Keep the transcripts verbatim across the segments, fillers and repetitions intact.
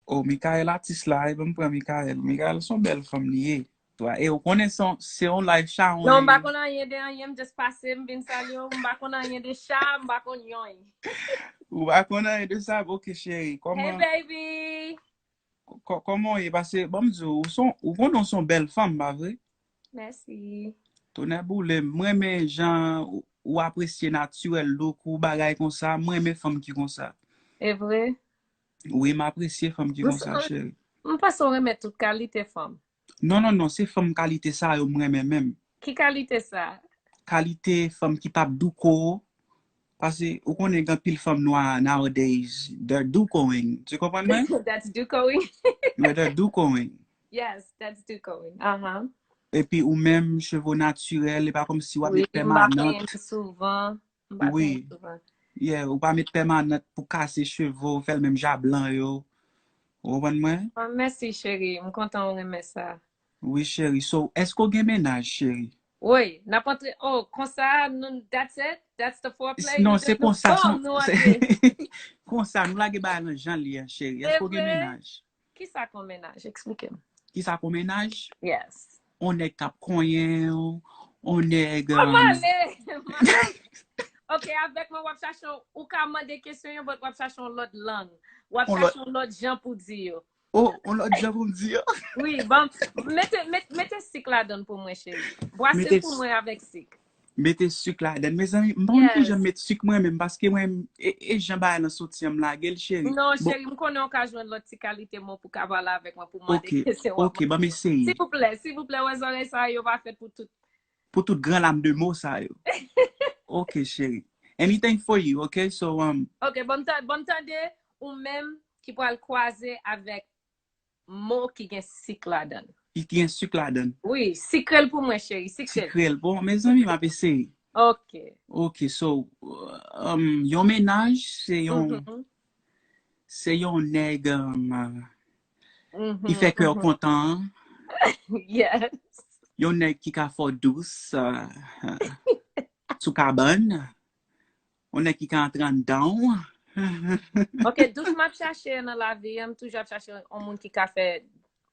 Oh, Michael atis la, e ban m pran Michael. Michael se yon bèl fanm li ye. Twa, e ou konnen se yon, se yon live Sharon. Non, m pa konn anyen de anyen, m just pase, m vin salye w, m pa konn anyen de Sha, m pa konn yon. Ou pa konn anyen de sa? Ok, cheri. Hey, Kòman, baby! kò- kòman w ye? Paske, ban m di w, ou son, ou konnen w se yon bèl fanm, pa vre? Mèsi. Tonè boule, m renmen jan ou, ou apresye natirèl look ou, bagay konsa. M renmen fanm ki konsa. E vre? Wi, m apresye fanm ki M konsa, sou- cheri. M panse w renmen tout kalite fanm. Non, non, non, se fanm kalite sa yo m renmen menm. Ki kalite sa? Kalite fanm ki p ap douko. Paske ou konnen gen anpil fanm nwa nowadays, they're doukoing. Tu konprann mwen? That's dukoing. Yeah, they're doukoing. Yes, that's dukoing. Uh-huh. Epi ou menm, cheve w natirèl, e pa kòmsi w ap Wi, met m pa pèmanant. penyen souvan. M pa Wi. Penyen souvan. Yeah, ou pa met pèmanant pou kase cheve w, fè l menm jan blan yo. Ou konprann mwen? Ah, mèsi, cheri. M kontan w renmen sa. Wi, cheri. So, èske w gen mennaj, cheri? Wi, n ap antre. Oh, konsa, nou, that's it? That's the foreplay? Non, se konsa. Bòm, nou antre. Konsa, nou lage bagay nan jan li ye, cheri. Èske w gen mennaj? Kisa k yon mennaj? Eksplike m. Kisa k yon mennaj? Yes. On nèg k ap konyen w, on nèg... Kòman le? Ok, avèk mwen w ap chache, ou ka mande kesyon yo, but w ap chache yon lòt lang. W ap chache yon lòt jan pou di yo. Oh, on lòt jan pou m di yo. Wi, bon, mete, mete, mete sik ladan pou mwen, cheri. Bwase pou mwen avèk sik. Mete sik ladan. Mezanmi, m pa konn kijan met sik mwen menm, paske mwen, e, e jan bagay lan soti an, m lage l, cheri. Non, cheri, m konnen w ka jwenn lòt ti kalite moun pou ka pale avèk mwen, pou mande kesyon w ap mande. Ok, ban m eseye. Silvouplè, silvouplè, wè zòrèy sa yo pa fèt pou tout. Pou tout gran lam de mo sa yo. Ok, cheri. Anything for you, ok? So, um, Ok, bon, bon, tande, ou menm ki pral kwaze avèk mo ki gen sik ladan. Ki gen sik ladan. Wi, sikre l pou mwen, cheri, sikre l. Sikre l. Bon, mezanmi, m ap eseye. Ok. Ok, so, um, yon mennaj, se yon, se yon nèg, um, ki fè kè w kontan. Yes. Yon nèg ki ka fè w dous, uh, sou kabann. Yon nèg ki ka antre anndan w. Ok, dous m ap chache nan lavi an, m toujou ap chache yon moun ki ka fè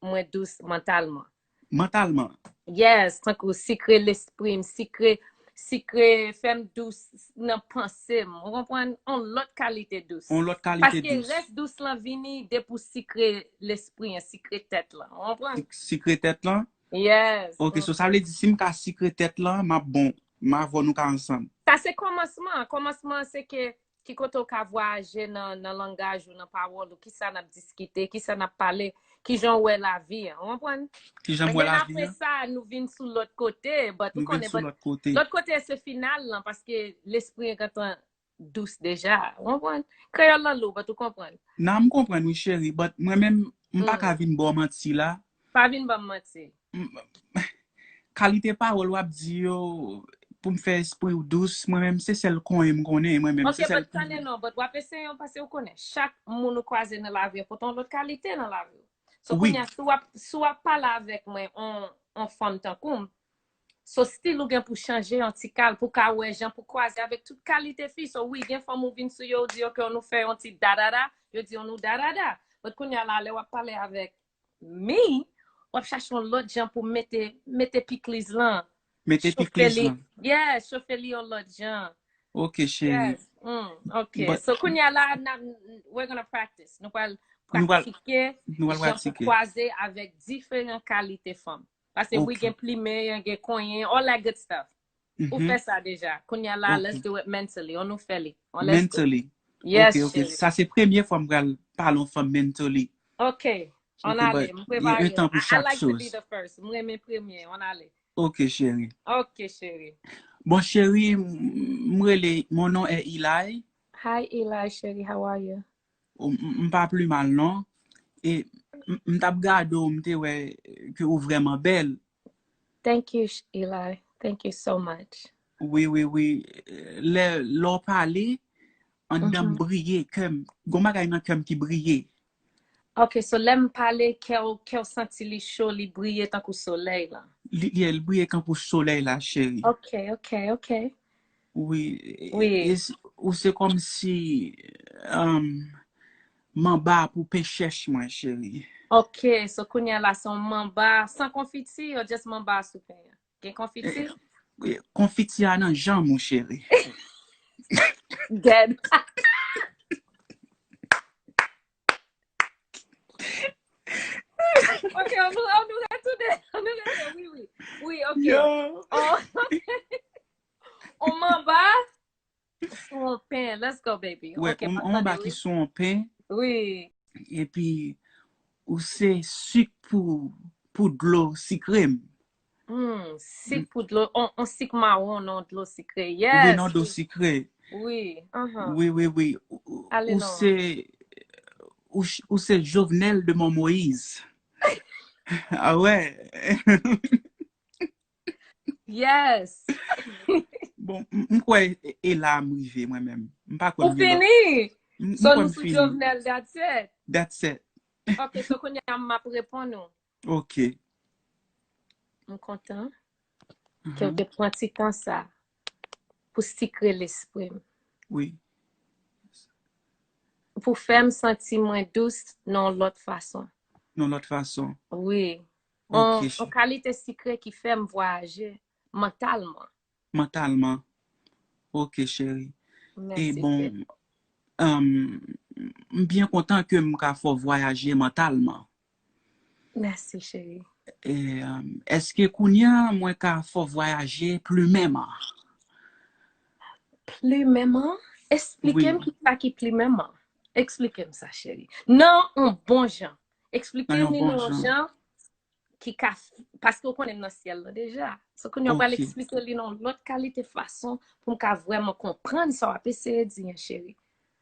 mwen dous mantalman. Mantalman. Yes, tankou sikre lespri m, sikre, sikre fè m dous nan panse m. Ou konprann? On lòt kalite dous. On lòt kalite dous. Paske rès dous lan vini depi w sikre lespri an, sikre tèt lan. Ou konprann? Sikre tèt lan? Yes. Ok, so sa vle di si m ka sikre tèt lan, m ap bon. M avè w nou ka ansanm. Sa se kòmansman. Kòmansman se ke ki kote w ka vwayaje nan, nan langaj ou, nan pawòl ou, kisa n ap diskite, kisa n ap pale, kijan w wè lavi an, ou konprann? Kijan m wè lavi an? Apre sa, nou vin sou lòt kote, but ou konnen, but lòt kote se final lan, paske lespri an gentan dous deja, ou konprann? Kreyòl lan lou, but ou konprann. Nan, m konprann wi, cheri, but mwen menm, m pa ka vin ba w manti la. Pa vin ban m manti. Kalite pawòl w ap di yo pou m fè espri w dous, mwen menm se sèl konyen m konnen, mwen menm se sèl konyen. Ok, but tande non, but w ap eseye yon, paske ou konnen, chak moun ou kwaze nan lavi an pote yon lòt kalite nan lavi w. So kounye a, si w ap, si w ap pale avèk mwen, on, on fanm tankou m, so stil ou gen pou chanje yon ti kal pou ka wè jan pou kwaze avèk tout kalite fi. So wi, gen fanm ou vin sou yo, ou di ok, on nou fè yon ti dadada, yo di on nou dadada. But kounye a la, lè w ap pale avèk mi, w ap chache yon lòt jan pou mete, mete pikliz lan. Mete pikliz lan. Yeah, chofe li yon lòt jan. Ok, cheri. Yes. Mm, ok. So, kounye a la, we're gonna practice. Nou pral pratike jan pou kwaze avèk diferan kalite fanm. Paske wi, gen plimen, gen konyen, all that good stuff. Ou fè sa deja. Kounye a la, let's do it mentally. On nou fè li. On let's go. Mentally. Yes, ok, ok. Sa se premye fwa m pral pale yon fanm mentally. Ok. On ale. M prepare. Yon tan pou chak I like to be choz. The first. M renmen premye. On ale. Ok, cheri. Ok, cheri. Bon, cheri, m, m rele, mon nom est Eli. Hi, Eli, cheri. How are you? M, m, m pa pli mal, non. E m, m t ap gade w, m te wè ke ou vrèman bèl. Thank you, Eli. Thank you so much. Wi, wi, wi. Lè, lè w pale, anndan m briye, kè m, gon bagay nan kè m ki briye. Ok, so lè m pale, kè w, kè w santi li cho, li briye tankou solèy lan. Li, li, li briye tankou solèy la, cheri. Ok, ok, ok. Wi, wi. E, e, ou se kòmsi, um, manba pou pen chèch mwen, cheri. Ok, so kounye a la se yon manba san konfiti or just manba sou pen an? Gen konfiti? Konfiti a nan janm ou, cheri. Gad. Ok, on nous, on nous retourne. On nous retourne. Oui, oui. Oui, ok. Yo. Oh, ok. On manba sou yon pen. Let's go, baby. Wè, Ok, on, pa on manba tande, ki oui. Sou yon pen, Oui. Epi ou se sik pou, pou dlo sikre m. Hmm, sik pou dlo, on, on sik mawon, non, dlo sikre. Ou Yes. Non, dlo sikre. Oui. Uh-huh. Wi, wi, wi. Ou, Ale ou non. Se, ou, ch- ou se Jovenel de mon Moïse. Ah wè. Yes. Bon, m m kwè e- e la m rive mwen menm. M pa kwè Ou m gen lòt. Fini. M- m So kwè nou m sou fini. Jovenel, that's it. That's it. Ok, so kounye a m ap reponn ou. Ok. M kontan ke w te pran ti tan sa pou sikre lespri m. Wi. Pou fè m santi mwen dous nan yon lòt fason. Nan lòt fason. Wi. Ok, Yon kalite sikre ki fè m vwayaje mantalman. Mantalman. Ok, cheri. E Mèsi. Bon, um, m byen kontan ke m ka fè w vwayaje mantalman. Mèsi, cheri. E, um, èske kounye a mwen ka fè w vwayaje plimen m? Plimen m? Esplike m Wi. Ki sa ki plimen m. Eksplike m sa, cheri. Nan yon bon jan. Eksplike Nan yon li bon nan yon jan. Jan ki ka f- paske w konnen m nan syèl la deja. So kounye a w pral Ok. Eksplike li nan yon lòt kalite fason pou m ka vrèman konprann sa w ap eseye di an, cheri.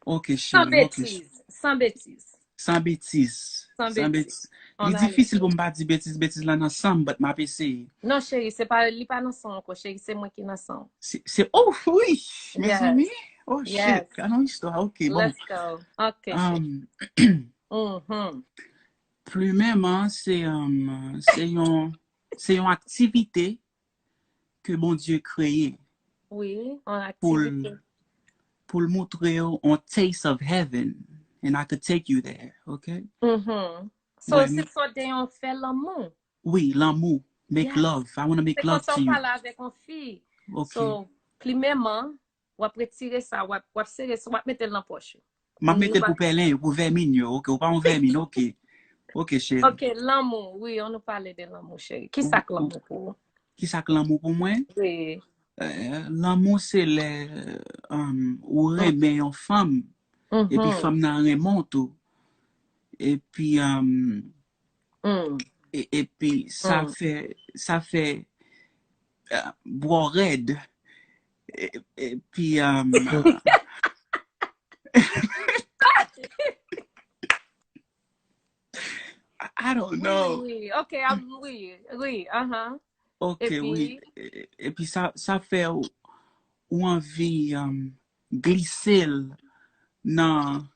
Ok, San cheri. Ok, betiz, san betiz. San betiz. San San betiz. Betiz. Li difisil pou m pa di betiz, betiz la nan san m, but m ap eseye. Non, cheri, se pa, li pa nan san ankò, cheri, se mwen ki nan san. Se, se, oh, wi, Yes. Mezanmi. Oh, shit, Yes. Ka nan istwa, ok, bon. Let's go. Ok, cheri. Um, Mhm. Plimen m, se, um, se yon, se yon aktivite ke Bondye kreye Wi, an pou l, aktivite. Pou l montre w on taste of heaven, and I could take you there, ok? Mhm. So, Wè, se m- sòt de yon fè lanmou. Wi, lanmou. Make Yes. love. I wanna make Se love konsa to w you. Pale avèk yon fi. Ok. So, plimen m, w ap retire sa, w ap, w ap sere sa, w ap mete l nan pòch ou. M ap Nou mete l pa- pou pèlen, pou vèmin yo, ok? Ou pa yon vèmin, ok? Ok, cheri. Ok, lanmou, wi, on nou pale de lanmou, cheri. Ki sa k Ou- ou- lanmou pou ou? Ki sa k lanmou pou mwen? Wi. Eh, lanmou se lè, um, ou renmen yon fanm, epi Mhm. Fanm nan renmen w tou. Epi, um, Mm. e- epi sa Mm. Fè, sa fè, uh, bwè w rèd. E- Epi, um, I, I don't know. Wi, wi. Ok, am- wi, wi, aha. Ok, Epi? Wi. E- Epi sa, sa fè ou, ou anvi, um, glise l nan,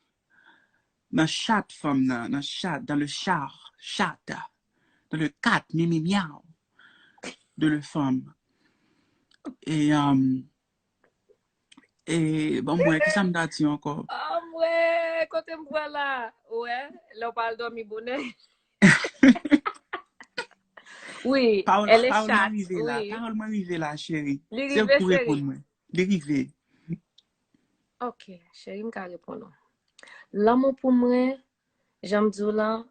nan chat fanm nan, nan chat, dans le chat, chat, dans le cat, mimi miaw, de le fanm. E, um, e, bon, mwen, ki sa m ta di ankò? Anmwe, kote m pran la? Wè, lè w pral dòmi bonè. Wi, Pawòl, elle est pawòl mwen chatte, rive la, wi. Pawòl mwen rive la, cheri. Li Se ou rive, ki pou reponn cheri. Mwen. Li rive. Ok, cheri, m ka reponn ou. Lanmou pou mwen, jan m di w lan,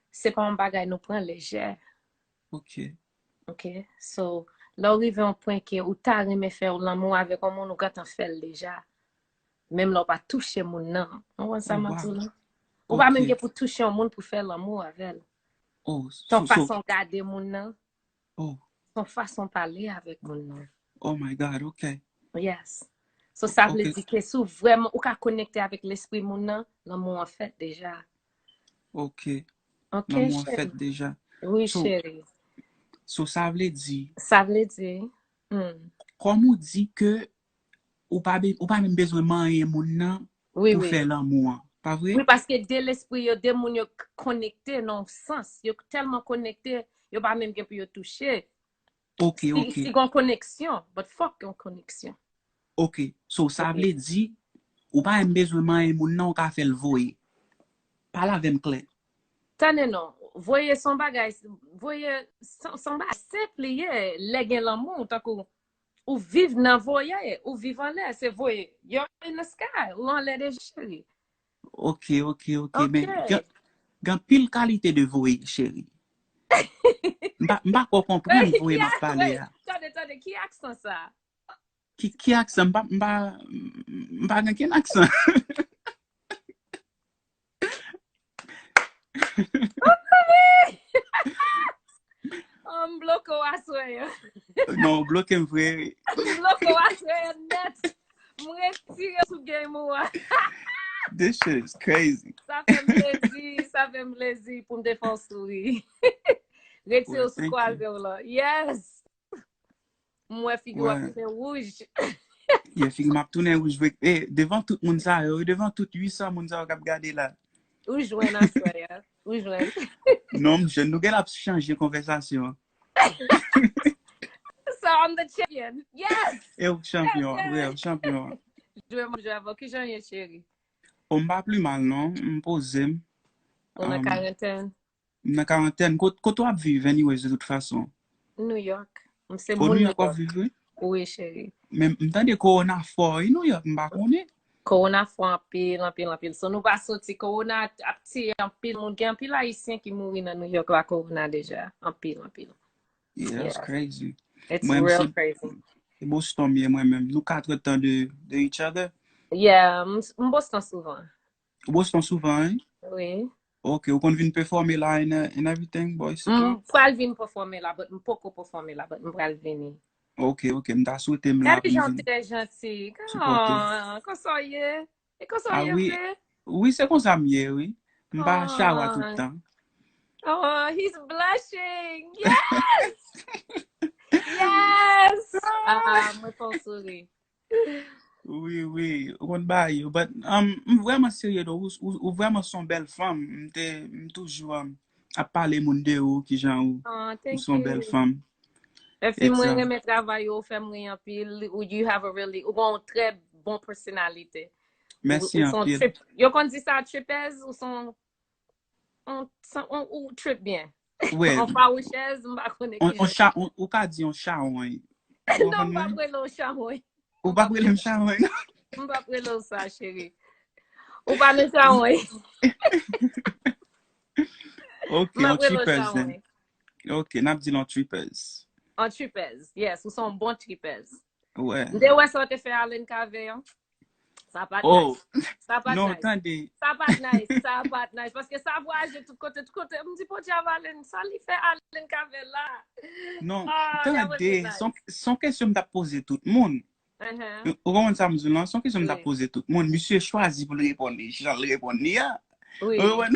se pa yon bagay nou pran lejè. Ok. Ok, so, lè w rive yon pwen ke ou ta renmen fè yon lanmou avèk yon moun, ou gentan fè l deja. Menm lè w pa touche moun nan. Ou konprann sa Oh, m ap di w wow. Lan? Ou pa menm Ok. Gen pou touche yon moun pou fè lanmou avè l. Oh, Ton so, so, fason gade moun nan, oh, ton fason pale avèk moun nan. Oh my God, ok. Yes. So, sa vle Ok. Di ke si w vrèman, ou ka konekte avèk lespri moun nan, lanmou an fèt deja. Ok. Ok, Lanmou an cheri? Fèt deja. Wi, So, cheri. So, sa vle di, Sa vle di, hmm. Kòm ou di ke ou pa, be- ou pa menm bezwen manyen moun nan Wi, pou wi. Fè lanmou an, pa vre? Wi, paske de lespri yo, de moun yo k- konekte nan yon sans. Yo tèlman konekte, yo pa menm gen pou yo touche. Ok, Si, ok. Si gen yon koneksyon, but fòk gen yon koneksyon. Ok, so sa Ok. Vle di, ou pa menm bezwen manyen moun nan, ou ka fè l voye. Pale avè m klè. Tande non, voye se yon bagay, voye se se yon bagay senp li ye, lè gen lanmou, tankou ou viv nan voye, ou viv anlè, se voye. You're in the sky, ou anlè deja, cheri. Ok, ok, ok. Men gen, gen pil kalite de voye, cheri. M pa, m pa ko konprann voye m ap pale a. Tande, tande, ki aksan sa? Ki, ki aksan? M pa, m pa, m pa gen kenn aksan. Oh, m bloke w aswè an. Non, ou bloke m vre. M bloke w aswè an nèt. M retire sou game ou a. This shit is crazy. Sa fè m plezi, sa fè m plezi pou m te fè w souri. Retire w sou kwaze w lan. Yes. M wè figi w ap tounen wouj. Yeah, figi m ap tounen wouj vre. E, devan tout moun sa yo, devan tout uit san moun sa yo k ap gade la. Ou jwenn aswè a. Ou jwenn. Non, m jwenn. Nou gen ap chanje konvèsasyon. So I'm the champion. Yes! E ou chanpyon, wi, ou chanpyon. Jwe m jwe avè w. Kijan w ye, cheri? O, m pa pli mal, non. M poze m. Ou nan karantèn? M nan karantèn. Kot, kot w ap viv, anyways, de tout fason? New York. M se moun New York. O, New York w ap viv, wi? Wi, cheri. Men m tande kowona fò, wi, New York, m pa konnen. Kowona fò anpil, anpil, anpil. So nou pa soti, kowona ap tiye anpil moun. Gen anpil Ayisyen ki mouri nan New York la kowona deja. Anpil, anpil. Yeah, that's crazy. It's real crazy. Se Boston m ye mwen menm. Nou kat èdtan de, de each other. Yeah, m, m Boston souvan. Ou Boston souvan, wi? Wi. Ok, ou konn vin pèfòme la and, and everything, boy? M pral vin pèfòme la, but m poko pèfòme la, but m pral vini. Ok, ok, m ta swete m la pou m vin. Gade jan w trè janti. Oh, konsa w ye. E konsa w ye vre? Wi, se konsa m ye, wi. M pa chawa tout tan. Oh, he's blushing. Yes! Yes! Ah, mwen fè w souri. Wi, wi, ou konn bagay yo. But, um, m vrèman serye, though. Ou, ou, ou vrèman se yon bèl fanm. M te, m toujou, um, ap pale moun de ou, kijan ou, ou se yon bèl fanm. Epi mwen renmen travay ou, ou fè m ri anpil. Ou, you have a really, ou gen yon trè bon pèsonalite. Mèsi anpil. Yo konn di sa tripèz, ou se yon, ou trip byen. Wi. On fawouchèz, m pa konnen ki jan. Ou ka di yon chawony. Non, m pa rele w chawony. Ou p ap rele m chawony, non? M p ap rele w sa, cheri. Ou pa nan chawony. Ok, on tripèz, then. Ok, n ap di l on tripèz. On tripèz, yes, ou se yon bon tripèz. Wè. M te wè sa w te fè Allen Cave an. Sa pa t nice. Sa pa t nice. Non, tande. Sa pa t nice. Sa pa t nice. Paske sa vwayaje tout kote, tout kote. M di, Podyab Allen, sa li fè Allen Cave la? Non, tande. Se yon kesyon m t ap poze tout moun. Ou konprann sa m di w lan? Se yon kesyon m t ap poze tout moun. Misye chwazi pou l reponn li jan l reponn li a. Wi. Ou konprann?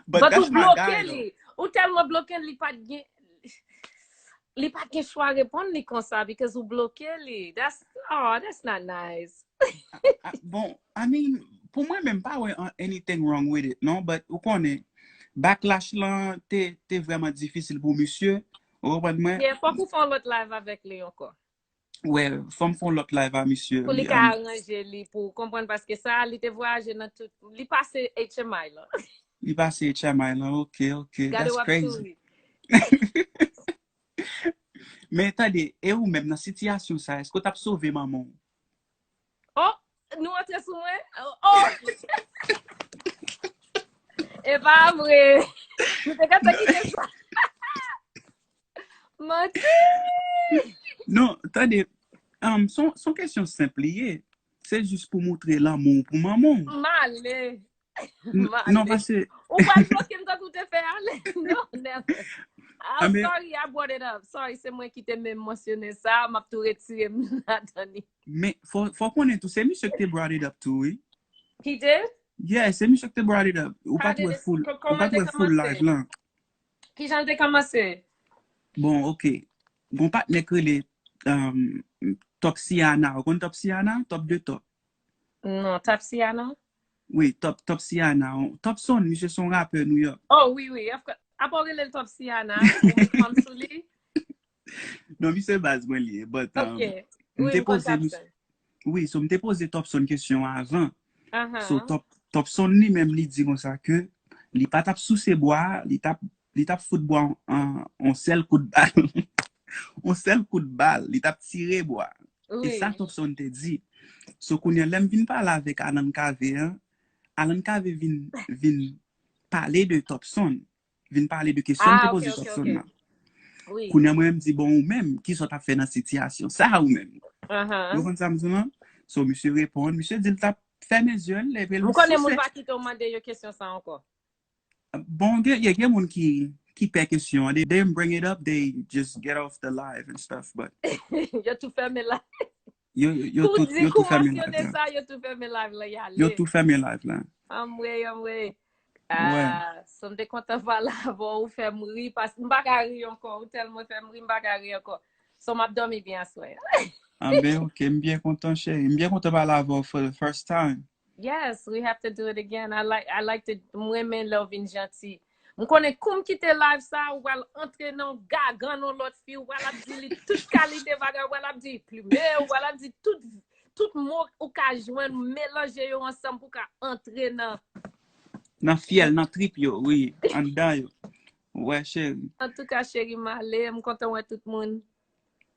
But ou bloke li. Ou tèlman bloke l, li pa t gen, li pa t gen chwa reponn li konsa because ou bloke li. That's, oh, that's not nice. Bon, I mean, pou mwen menm pa wè anything wrong with it, non, but ou konnen, backlash lan te, te vrèman difisil pou misye. Ou konprann mwen? Yeah, fòk ou fè yon lòt live avèk li ankò. Wè, fò m fè yon lòt live a misye. Pou li ka aranje li, pou w konprann, paske sa, li te vwayaje nan tout, li pase H M I lan. Li pase H M I lan, ok, ok. That's crazy. Men tande, e ou menm nan sitiyasyon sa, èske w t ap sove manman w? Oh, nou antre sou mwen? Oh! E pa vre. Nou te gentan kite sa. Manti! Non, tande, um, se yon kesyon senp li ye. Se jis pou moutre lanmou w pou manman w. Male. Non, paske... Ou pral bloke m tankou w te fè Allen? Non, never. I'm sorry, I brought it up. Sorry, se mwen ki te menm mansyone sa. M ap tou retire m ladan li. Men, fò, fò konnen tou, se misye ki te brought it up tou, wi. Ki te? Yeah, se misye ki te brought it up. Ou pa t wè full, ou pa t wè full live lan. Kijan l te kòmanse? Bon, ok. Gon patnè k rele, um, Top Siana. Ou konn Top Siana? Top de Top. Non, Top Siana? Wi, Top, Top Siana. Top Son, misye se yon rapè New York. Oh, wi, wi. Apa w rele l Top Siana? Ou met fanm sou li? Non, misye baz mwen li ye, but, um, m te poze misye, wi, so m te poze Top Son kesyon avan. So Top, Topson li menm li di konsa ke li pa t ap souse bwa a, li t ap li t ap fout bwa an on sèl kout bal. On sèl kout bal, li t ap tire bwa. E sa Topson te di. So kounye a lè m vin pale avèk Alan Cavé an, Alan Cavé vin vin pale de Topson, vin pale de kesyon m te poze Topson nan. Kounye a mwen menm di bon ou menm, kisa w t ap fè nan sitiyasyon sa ou menm? Ou konprann sa m di w lan? So misye reponn, misye di l t ap fèmen zye l, epi l souse. M konnen moun pa kite w mande yo kesyon sa ankò. Bon, gen, yeah, gen moun ki ki pè kesyon an. They, they bring it up, they just get off the live and stuff, but yo tou fèmen live. Yo yo tou yo tou fèmen live la. Sa, yo tou fèmen live la, y ale. Yo tou fèmen live la. Anmwey, anmwey. Ah, so m te kontan pale avè w, ou fè m ri, pas m pa ka ri ankò, ou tèlman fè m ri, m pa ka ri ankò. So m ap dòmi byen aswè. Ah ben, ok, m byen kontan, cheri. M byen kontan pale avè w for the first time. Yes, we have to do it again. I like, I like to, m renmen lè w vin janti. M konnen kou m kite live sa, ou pral antre nan gagann yon lòt fi, ou pral ap di li tout kalite bagay, ou pral ap di plime, ou pral ap di tout tout mo ou ka jwenn, melanje yo ansanm pou ka antre nan nan fyèl, nan trip yo, wi, anndan yo. Wè, cheri. Antouka, cheri, m ale, m kontan wè tout moun.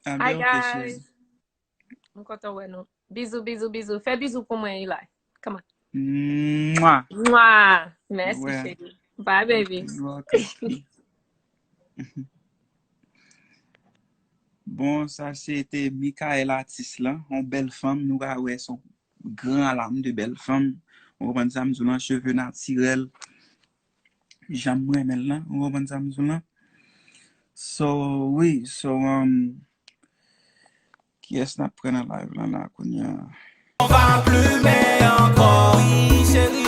Ah ben, ok, cheri. M kontan wè nou. Bizou, bizou, bizou. Fè bizou pou mwen, Eli. Come on. Mwa. Mwa. Mèsi, cheri. Bye, baby. You're welcome. Bon, sa se te Michael atis lan, yon bèl fanm, nou ka wè se yon gran lam de bèl fanm. Ou konprann sa m di w lan, cheve natirèl. Jan m renmen l lan, ou konprann sa m di w lan. So, wi, so, um, kiyès n ap pran nan live lan la kounye a? On va plumer encore, wi, cheri.